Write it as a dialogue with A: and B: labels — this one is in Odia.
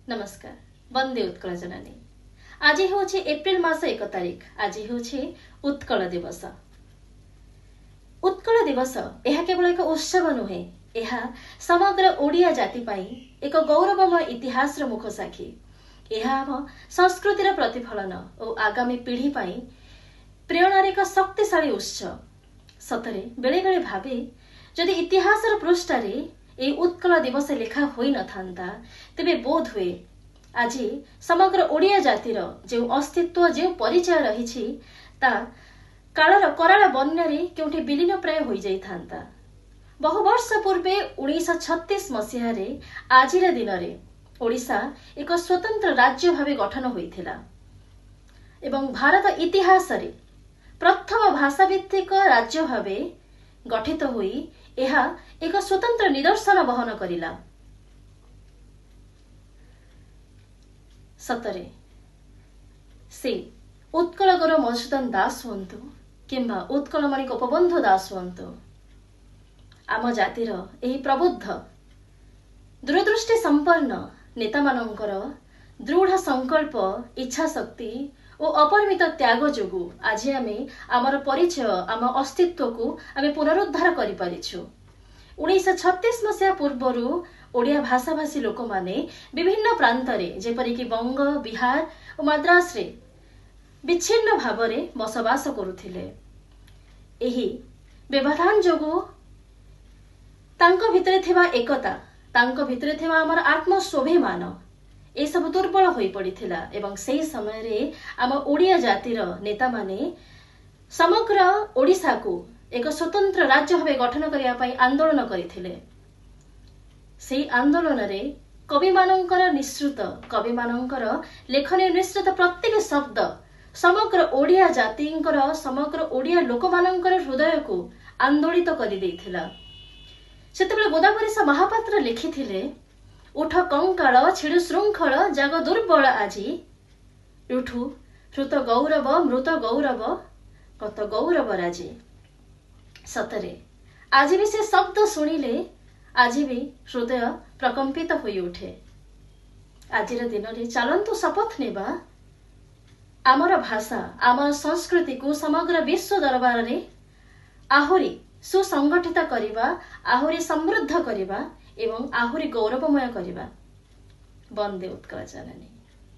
A: ନମସ୍କାର, ବନ୍ଦେ ଉତ୍କଳ ଜନନୀ। ଆଜି ହେଉଛି ଏପ୍ରିଲ ମାସ 1 ତାରିଖ। ଆଜି ହେଉଛି ଉତ୍କଳ ଦିବସ। ଉତ୍କଳ ଦିବସ ଏହା କେବଳ ଏକ ଉତ୍ସବ ନୁହେଁ, ଏହା ସମଗ୍ର ଓଡ଼ିଆ ଜାତି ପାଇଁ ଏକ ଗୌରବମୟ ଇତିହାସର ମୁଖସାକ୍ଷୀ। ଏହା ଆମ ସଂସ୍କୃତିର ପ୍ରତିଫଳନ ଓ ଆଗାମୀ ପିଢ଼ି ପାଇଁ ପ୍ରେରଣାର ଏକ ଶକ୍ତିଶାଳୀ ଉତ୍ସ। ସତରେ ବେଳେବେଳେ ଭାବେ, ଯଦି ଇତିହାସର ପୃଷ୍ଠାରେ ଏହି ଉତ୍କଳ ଦିବସ ଲେଖା ହୋଇନଥାନ୍ତା, ତେବେ ବୋଧ ହୁଏ ଆଜି ସମଗ୍ର ଓଡ଼ିଆ ଜାତିର ଯେଉଁ ଅସ୍ତିତ୍ୱ, ଯେଉଁ ପରିଚୟ ରହିଛି, ତା କାଳର କରାଳ ବନ୍ୟାରେ କେଉଁଠି ବିଲୀନ ପ୍ରାୟ ହୋଇଯାଇଥାନ୍ତା। ବହୁ ବର୍ଷ ପୂର୍ବେ 1936 ମସିହାରେ ଆଜିର ଦିନରେ ଓଡ଼ିଶା ଏକ ସ୍ୱତନ୍ତ୍ର ରାଜ୍ୟ ଭାବେ ଗଠନ ହୋଇଥିଲା ଏବଂ ଭାରତ ଇତିହାସରେ ପ୍ରଥମ ଭାଷାଭିତ୍ତିକ ରାଜ୍ୟ ଭାବେ ଗଠିତ ହୋଇ ଏହା ଏକ ସ୍ୱତନ୍ତ୍ର ନିଦର୍ଶନ ବହନ କରିଲା। ସତରେ ସେ ଉତ୍କଳ ଗୌରବ ମଧୁସୂଦନ ଦାସ ହୁଅନ୍ତୁ କିମ୍ବା ଉତ୍କଳମଣି ଗୋପବନ୍ଧୁ ଦାସ ହୁଅନ୍ତୁ, ଆମ ଜାତିର ଏହି ପ୍ରବୁଦ୍ଧ ଦୂରଦୃଷ୍ଟି ସମ୍ପନ୍ନ ନେତାମାନଙ୍କର ଦୃଢ଼ ସଂକଳ୍ପ, ଇଚ୍ଛାଶକ୍ତି ଓ ଅପରିମିତ ତ୍ୟାଗ ଯୋଗୁଁ ଆଜି ଆମେ ଆମର ପରିଚୟ, ଆମ ଅସ୍ତିତ୍ୱକୁ ଆମେ ପୁନରୁଦ୍ଧାର କରିପାରିଛୁ। 1936 ମସିହା ପୂର୍ବରୁ ଓଡ଼ିଆ ଭାଷାଭାଷୀ ଲୋକମାନେ ବିଭିନ୍ନ ପ୍ରାନ୍ତରେ, ଯେପରିକି ବଙ୍ଗ, ବିହାର ଓ ମାଦ୍ରାସରେ ବିଚ୍ଛିନ୍ନ ଭାବରେ ବସବାସ କରୁଥିଲେ। ଏହି ବ୍ୟବଧାନ ଯୋଗୁଁ ତାଙ୍କ ଭିତରେ ଥିବା ଏକତା, ତାଙ୍କ ଭିତରେ ଥିବା ଆମର ଆତ୍ମସ୍ୱାଭିମାନ ଏସବୁ ଦୁର୍ବଳ ହୋଇପଡ଼ିଥିଲା ଏବଂ ସେହି ସମୟରେ ଆମ ଓଡ଼ିଆ ଜାତିର ନେତାମାନେ ସମଗ୍ର ଓଡ଼ିଶାକୁ ଏକ ସ୍ୱତନ୍ତ୍ର ରାଜ୍ୟ ଭାବେ ଗଠନ କରିବା ପାଇଁ ଆନ୍ଦୋଳନ କରିଥିଲେ। ସେହି ଆନ୍ଦୋଳନରେ କବିମାନଙ୍କର ନିଃସୃତ, କବିମାନଙ୍କର ଲେଖନୀ ନିଃସୃତ ପ୍ରତ୍ୟେକ ଶବ୍ଦ ସମଗ୍ର ଓଡ଼ିଆ ଜାତିଙ୍କର, ସମଗ୍ର ଓଡ଼ିଆ ଲୋକମାନଙ୍କର ହୃଦୟକୁ ଆନ୍ଦୋଳିତ କରିଦେଇଥିଲା। ସେତେବେଳେ ଗୋଦାବରୀଶ ମହାପାତ୍ର ଲେଖିଥିଲେ, ଉଠ କଙ୍କାଳ ଛିଡୁ ଶୃଙ୍ଖଳ ଜାଗ ଦୁର୍ବଳ ଆଜି, ଉଠୁ ହୃତ ଗୌରବ ମୃତ ଗୌରବ ଗତ ଗୌରବ ରାଜି। ସତରେ ଆଜି ବି ସେ ଶବ୍ଦ ଶୁଣିଲେ ଆଜି ବି ହୃଦୟ ପ୍ରକମ୍ପିତ ହୋଇ ଉଠେ। ଆଜିର ଦିନରେ ଚାଲନ୍ତୁ ଶପଥ ନେବା, ଆମର ଭାଷା, ଆମର ସଂସ୍କୃତିକୁ ସମଗ୍ର ବିଶ୍ୱ ଦରବାରରେ ଆହୁରି ସୁସଂଗଠିତ କରିବା, ଆହୁରି ସମୃଦ୍ଧ କରିବା ଏବଂ ଆହୁରି ଗୌରବମୟ କରିବା। ବନ୍ଦେ ଉତ୍କଳ ଜନନୀ।